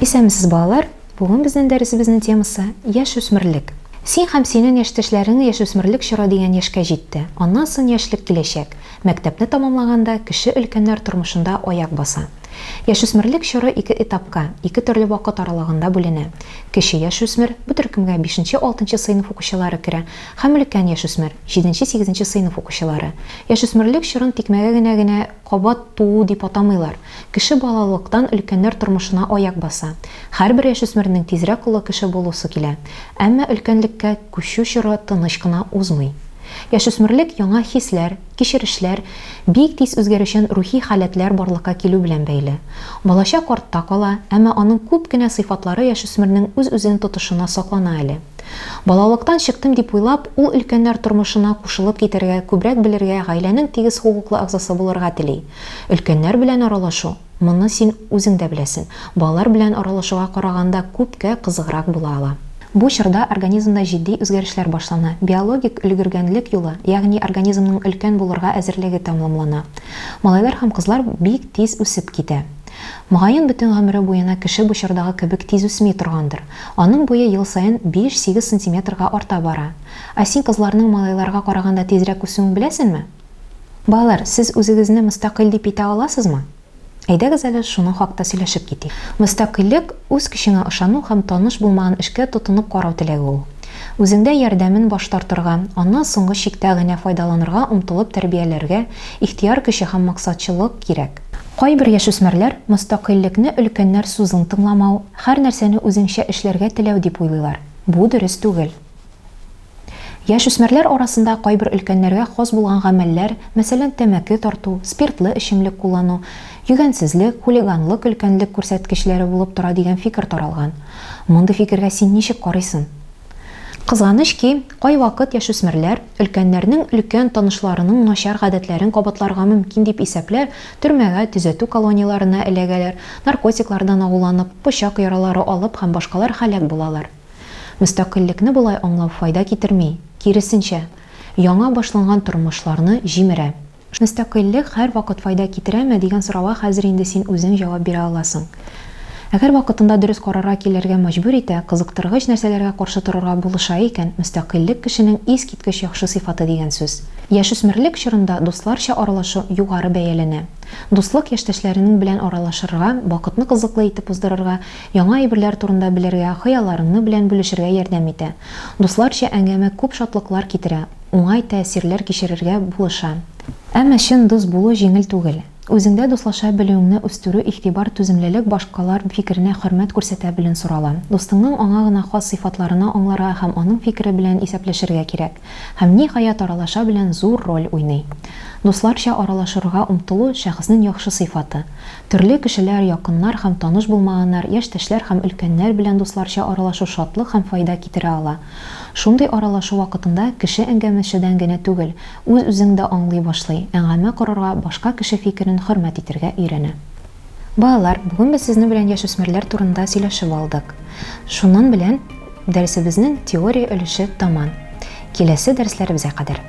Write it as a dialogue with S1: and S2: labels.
S1: Исәнмесез, балалар! Бүген безнең дәресебезнең темасы, яшүсмерлек. Син һәм синең яшьтәшләрең яшүсмерлек чоры дигән яшькә җитте. Аннан соң яшьлек киләчәк. Мәктәпне тәмамлаганда кеше өлкәннәр тормышында аяк баса. Яшүсмерлек чоры ике этапка, ике төрле вакыт аралыгында бүленә. Кече яшүсмер, бу төркемгә бишенче-алтынчы сыйныф укучылары керә, һәм өлкән яшүсмер, җиденче-сигезенче сыйныф укучылары. Яшүсмерлек чорын тикмәгә генә генә кабат туу дип атамыйлар. Кеше балалыктан өлкәннәр тормышына аяк баса. Һәрбер яшүсмернең тизрәк олы кеше булусы килә. Әмма өлкәнлеккә күчү чоры тыныч кына узмый. Яшүсмерлек яңа хисләр, кичерешләр, бик тиз үзгәрүчән рухи халәтләр барлыкка килү белән бәйле. Балачак артта кала, әмма аның күп кенә сыйфатлары яшүсмернең үз-үзен тотышына саклана әле. Балалыктан чыктым дип уйлап, ул өлкәннәр тормышына кушылып китәргә, күбрәк белергә, гаиләнең тигез хокуклы әгъзасы булырга тели. Өлкәннәр белән аралашу, Моны син үзең дә беләсен, балалар белән аралашуга караганда күпкә кызыграк була ала. Бу чорда организмда җитди үзгәрешләр башлана, биологик өлгергәнлек юлы, ягъни организмның өлкән булырга әзерлеге тәмамлана. Малайлар һәм кызлар бик тиз үсеп китә. Мөгаен, бөтен гомере буена кеше бу чордагы кебек тиз үсми торгандыр. Аның буе ел саен биш-сигез сантиметрга арта бара. Ә син кызларның малайларга караганда тизрәк үсүен беләсенме? Балалар, сез үзегезне мөстәкыйль дип әйтә аласызмы? Әйдәгез әле шуның хакта сөйләшеп китик. Мөстәкыйльлек, үз көчеңә ышану һәм таныш булмаган эшкә тотынып карау теләге ул. Үзеңдә ярдәмен баш тартырга, аннан соңгы чиктә генә файдаланырга омтылып тәрбияләргә ихтыяр көче һәм максатчыллык кирәк. Кайбер яшүсмерләр мөстәкыйльлекне өлкәннәр сүзен тыңламау, һәр нәрсәне үзеңчә эшләргә теләү дип уйлыйлар. Бу дөрес түгел. Яшүсмерләр арасында кайбер өлкәннәргә хас булган гамәлләр, мәсәлән, тәмәке тарту, спиртлы эчемлек куллану, йөгәнсезлек, хулиганлык өлкәнлек күрсәткечләре булып тора дигән фикер таралган. Мондый фикергә син ничек карыйсын? Кызганыч ки, кайвакыт яшүсмерләр, өлкәннәрнең өлкән танышларының начар гадәтләрен кабатларга мөмкин дип исәпләп, төрмәгә, төзәтү колонияләренә эләгәләр, наркотиклардан агуланып, пычак яралары алып һәм башкалар һәлак булалар. Мөстәкыйльлекне болай аңлау файда китерми, киресенчә, яңа башланган тормышларны җимерә. Мөстәкыйльлек һәрвакыт файда китерәме, дигән сорауга хәзер инде син үзең җавап бирә аласың. Әгәр вакытында дөрес карарга килергә мәҗбүр итә, кызыктыргыч нәрсәләргә каршы торырга булыша икән, мөстәкыйльлек кешенең искиткеч яхшы сыйфаты дигән сүз. Яшүсмерлек чорында дусларча аралашу югары бәяләнә. Дуслык яшьтәшләренең белән аралашырга, вакытны кызыклы итеп уздырырга, Яңа әйберләр турында белергә, хыялларыңны белән бүлешергә ярдәм итә. Дусларча әңгәмә күп шатлыклар китерә, уңай тәэсирләр кичерергә булыша. Әмма чын дус булу җиңел түгел. Үзеңдә дуслаша белүеңне үстерү игътибар, түземлелек, башкалар фикеренә хөрмәт күрсәтә белүн сорала. Дустыңның аңа гына хас сыйфатларына аңларга һәм аның фикере белән исәпләшергә кирәк. Һәм ниһаять аралаша белән зур роль уйный. Дусларча аралашырга омтылу, шәхеснең яхшы сыйфаты. Төрле кешеләр, якыннар һәм таныш булмаганнар, яшьтәшләр һәм өлкәннәр белән дусларча аралашу шатлык һәм файда китерә ала. Шундый аралашу вакытында кеше әңгәмәчедән генә түгел, үз-үзең дә аңлый башлый, әңгәмә корырга, башка кеше фикерен хөрмәт итергә өйрәнә. Балалар, бүген без сезнең белән яшүсмерләр турында сөйләшеп алдык. Шуннан белән дәресебезнең теория өлеше таман. Киләсе дәресләребезгә кадәр.